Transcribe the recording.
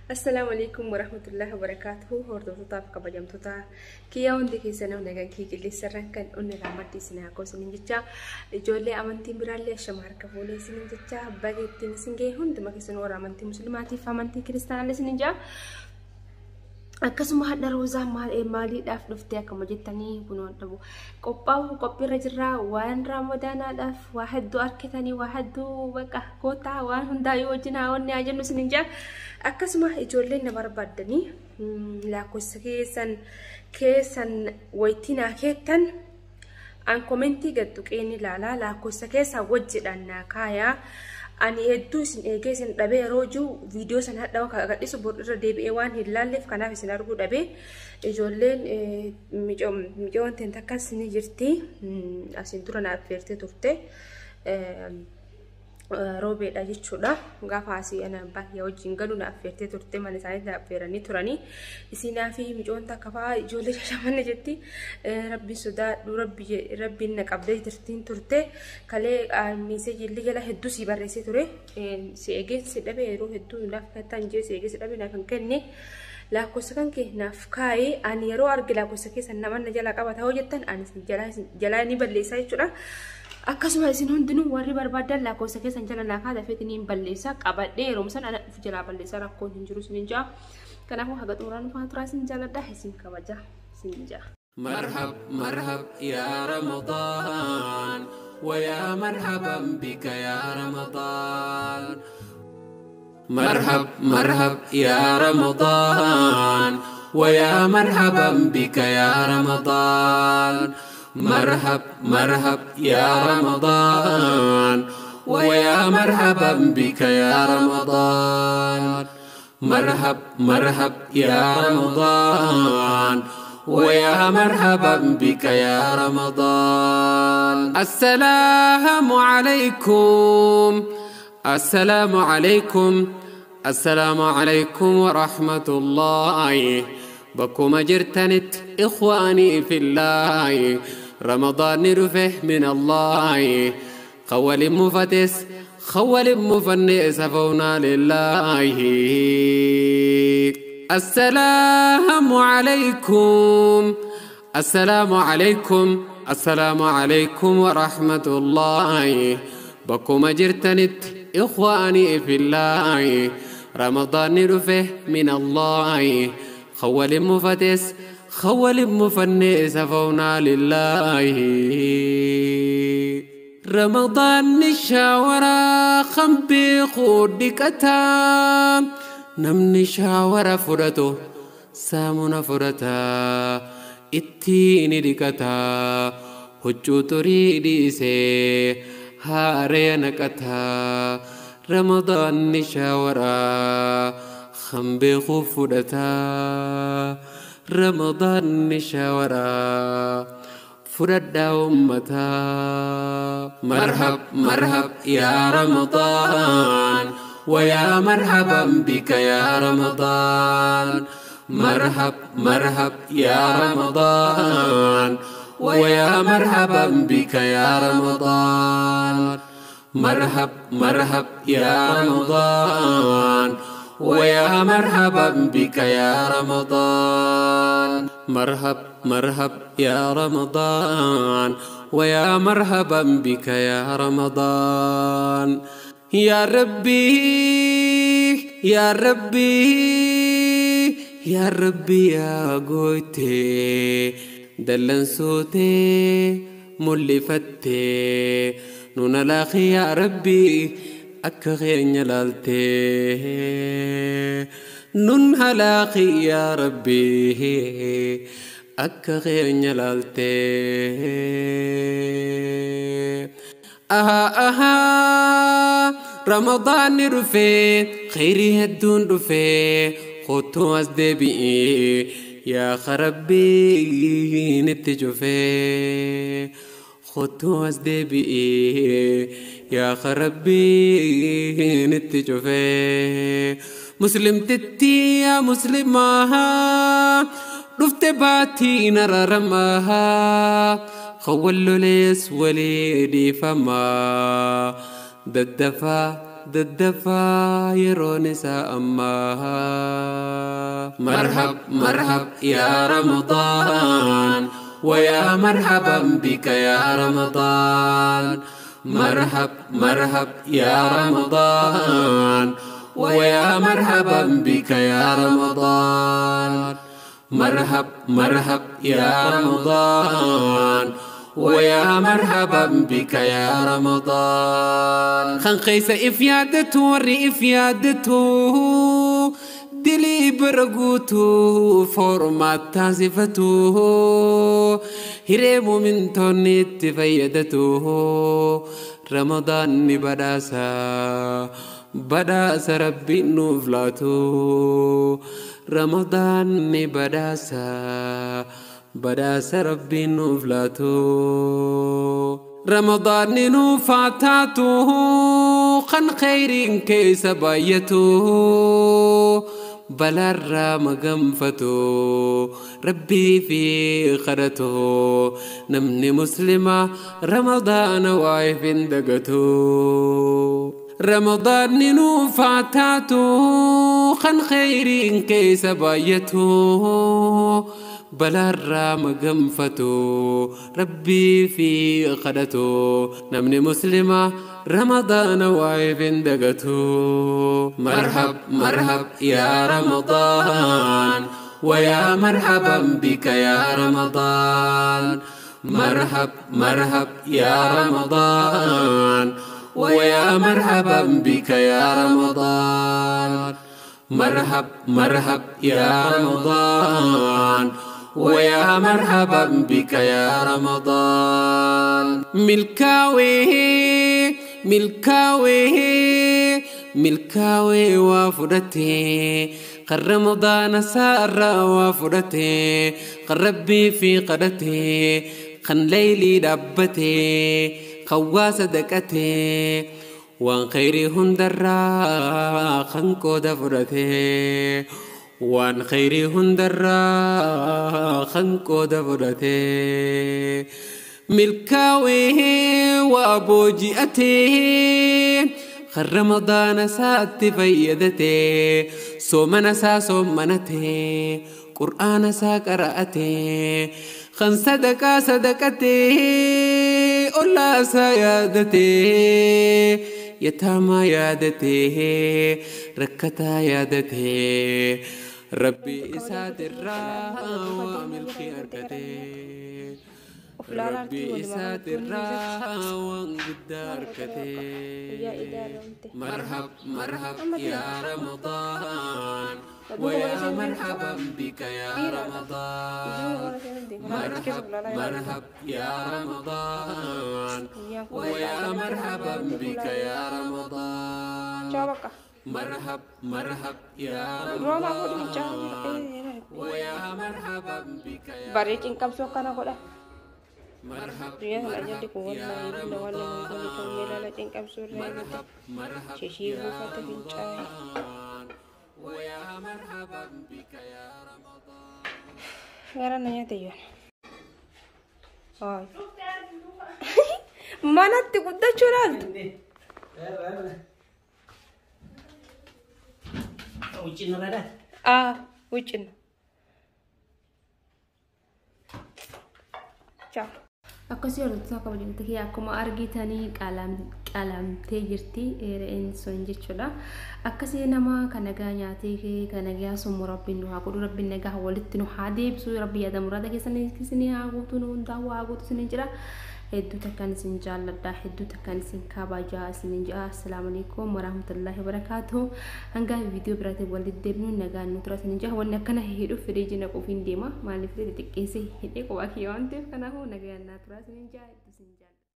Assalaamu alaikum warahmatullahi wabarakatuhu. Hordoftootaaf kabajamtoota kiyyaa hundi keessan nagaan kee qilleensarraan kan onni raammaddi isin haa qoosaniin jecha ijoollee amantiin biraallee ashama harka fuunee isiniin jecha baga ittiin isin ga'e hunduma keessan warra amantii musliimaatiif amantii kiristaanaallee isiniin jaa. Akkasuma hadha Roozaa maaliidhaaf dhuftee akkuma jettanii kunoo dhabu qophaa'u qophiirra jirra waan raamadaanaadhaaf waa hedduu argitanii waa hedduu baqa kootaa waan hundaayyuu wajjin haa wanni haa jennu isiniin jaa. Akkasuma ijoolleen na barbaaddanii lakkoofsa keessan wayitii naa keettan an komentii gad tuqeen ilaalaa lakkoofsa keessan wajjidhaan naa kaayaa. Ani hedduu isin eegee isin dhabee yeroo jiru viidiyoo sana hadha gadhiisu irra deebi'ee waan hin laalleef kanaaf isin arguu dhabee ijoolleen micoon ta'e takkas ni jirti asiin dura na affeertee turte roobeedha jechuudha. Gaafa asii ana baay'ee wajjin galu na affeertee turte mana isaanii na affeeranii turanii isinaa fi micoon takka fa'aa ijoollee shashamanne jetti rabbiin sodaadhu rabbiin na qabdee jirtiin turte kalee meeseejii jala hedduu si barreessee ture si eegee si dhabe yeroo hedduu naaf kattan jee si eegee si dhabe naaf hin kenne. Lakkoofsa kan kee naaf kaa'ee ani yeroo arge lakkoofsa keessan namanna jala qabata hoo jettan ani jalaa ni balleessaa jechuudha. Akkasuma isin hundinuu warri barbaadan lakkoofsa keessan jala naa kaa'aa dafeetiin hin balleessaa qabadhee yeroo san ana dhufu jalaa balleessaa rakkoon hin jiru isin jaa. Kanaafuu haga xumuraan dhufaa turaa isin jaaladha isin kabaja isin jaa. مرحب مرحب يا رمضان ويا مرحبا بك يا رمضان. مرحب مرحب يا رمضان ويا مرحبا بك يا رمضان. مرحب مرحب يا رمضان ويا مرحبا بك يا رمضان. مرحب مرحب يا رمضان ويا مرحبا بك يا رمضان. السلام عليكم السلام عليكم السلام عليكم ورحمة الله. بكم جرتنت إخواني في الله رمضان رفه من الله خول مفتس خول مفنس فونا لله. السلام عليكم السلام عليكم السلام عليكم ورحمة الله. بكم جرتنت إخواني في الله رمضان رفه من الله خول مفتس خول مفنس فونا لله. رمضان الشاورا خمبي خودكتا نمني شاورا فرتو سامنا فرتا اتيني دكتا هجو تريدي سي هاري نكتا. رمضان شاورا خمبي خفرتا رمضان شاورا فردا أمتا. مرحب مرحب يا رمضان ويا مرحبا بك يا رمضان. مرحب مرحب يا رمضان ويا مرحبا بك يا رمضان. مرحب مرحب يا رمضان ويا مرحبا بك يا رمضان. مرحب مرحب يا رمضان ويا مرحبا بك يا رمضان. يا ربي يا ربي يا ربي يا قوتي دلن صوتي ملفتي نونا لاخي يا ربي أك غير نلالتي نون هلاقي يا ربي أك غير نلالتي. أها أها رمضان رفي خيري هدون رفي خطو أزدبي يا خربي نتجفي خطو أزدبي يا خربي نتجفي. مسلم تتي يا مسلمها رفت باتي نرى رماها خول ليس وليدي فما ددفا Daddafaa yeroon isaa ammaa. Marhab marhab yaa Ramadaan ويا مرحبا بك يا رمضان. مرحب مرحب يا رمضان ويا مرحبا بك يا رمضان. مرحب مرحب يا رمضان ويا مرحبا بك يا رمضان. خنخيس إفيادته وري إفيادته دلي برقوتو فورمات تازفتو هريمو من توني تفيدتو رمضان بداسا بداسا ربي نوفلاتو رمضان بداسا بداسا ربي نوفلاتو رمضان نوفاتاتو خن خير كيس بايتو بلر مغنفتو ربي في خرته نمني مسلمة رمضان وايف دقتو رمضان نوفاتاتو خن خير كيس بايتو بلر مغنفتو ربي في خدتو نمني مسلمة رمضان وايف دقتو. مرحب مرحب يا رمضان ويا مرحبا بك يا رمضان. مرحب مرحب يا رمضان ويا مرحبا بك يا رمضان. مرحب مرحب يا رمضان ويا مرحبا بك يا رمضان. ملكاوي ملكاوي ملكاوي وفرتي قر رمضان سار وفرتي قربي في قدتي خن ليلي دبتي خواس دكتي وان خيرهن درا خنكو دفرتي وان خيرهن درا خنكو دفرتي ملكاوي وابوجئتي خر رمضان سات فيدتي سومنا سا سومنتي قرآن سا قرأتي خن صدقا صدقتي أولا سيادتي يتامى يادتي ركتا يادتي ربي إساد الرا وملكي أركتي ربي إساد الرا وانقد أركتي. مرحب مرحب يا رمضان ويا مرحبا بك يا رمضان. مرحب مرحب يا رمضان ويا مرحبا بك يا رمضان. مرحب مرحب يا رمضان ويا مرحبا بك يا مرحب مرحب يا رمضان. مرحب مرحب يا رمضان ويا مرحبا بك يا رمضان. Manatti guddachuu laaltu. Wuccina. Ciao. Akkasii hordoftoota kabajamtoota kiyya akkuma argitanii qalamtee jirti re'een sun jechuudha. Akkasii nama kan nagaa nyaatee kan nagaa summu rabbiin nu haa godhu rabbiin nagaa walitti nu haa deebisu rabbi yaada muraada keessanii isinii haa guutu nu hundaa haa guutu isiniin jira. Hedduu takkaan isin jaalladha hedduu takkaan isin kabajaa isiniin jira. Assalaamu alaikum warahmatullahi wabarakaatuh. Hanga viidiyoo biraatiin walitti deebinu nagaan nu tura isiniin jira. Wanni akkana hidhuuf firiijii naquuf hin deema maaliif xixiqqeessee hidhee kophaa kiyya waan ta'eef kanaafuu nagaan naa tura isiniin jira. Hedduu isin jaalladha.